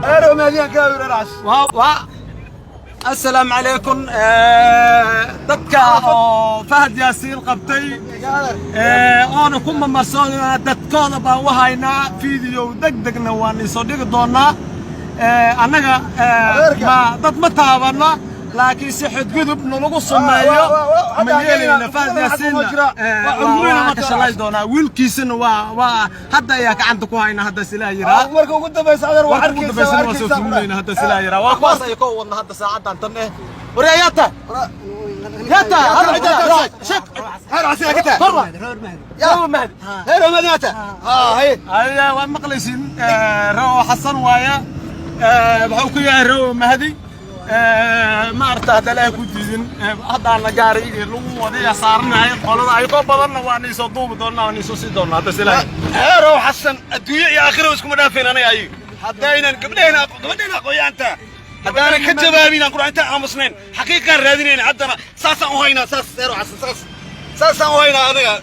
Reer Mahdiyan ka reer Cas. Waa assalaamu calaykum. Dadka oo Fahad Yaasiin qabtay oona ku mamarsoonaa, dadkooda baan u haynaa. Video deg degna waan isoo dhigi doonaa. Annaga ma dad ma taabanno, laakiin si xadgudub nalagu sameeyo ma yeelayna. Fahad Yaasiinna waa ka shalay doonaa, wiilkiisana waa hadda ayaa gacanta ku haynaa hadda silaa yiraa. Marka ugu dambaysa, adeer, waa Warka ugu arkaysaa. dambaysana waa soo fulinayna hadda silaa yiraa. Waa kuwaas ay koo wadna hadda saacadan tan waryaa yaata yaata hadda shek. Reer Cas ka taa. Korwa yaa Mahdi. Reer Mahdiyan ta. Ha hay. Aya, waa maqlaysiin. Rawo Xasan waaye, wuxuu ku yahay Rawo Mahdi. Maarata hadda ilaahay ku diidin, haddaana gaari lagu wadaya saaranahay qolada ayagoo badanna waan iisoo duubi doonaa, waan iisoo sii doonaa hadda silaa. Reer Xasan adduunyo iyo aakhiro iskuma dhaafeen anaga ayu. Haddaynan gabdhahayna, gabadhayna aqoonyaanta haddaanan ka jawaabin, aan ku intaan aamusnayn, xaqiiqaan raadinayna. Haddana saasaan u haynaa, saas. Reer Xasan saas saasaan u haynaa anaga.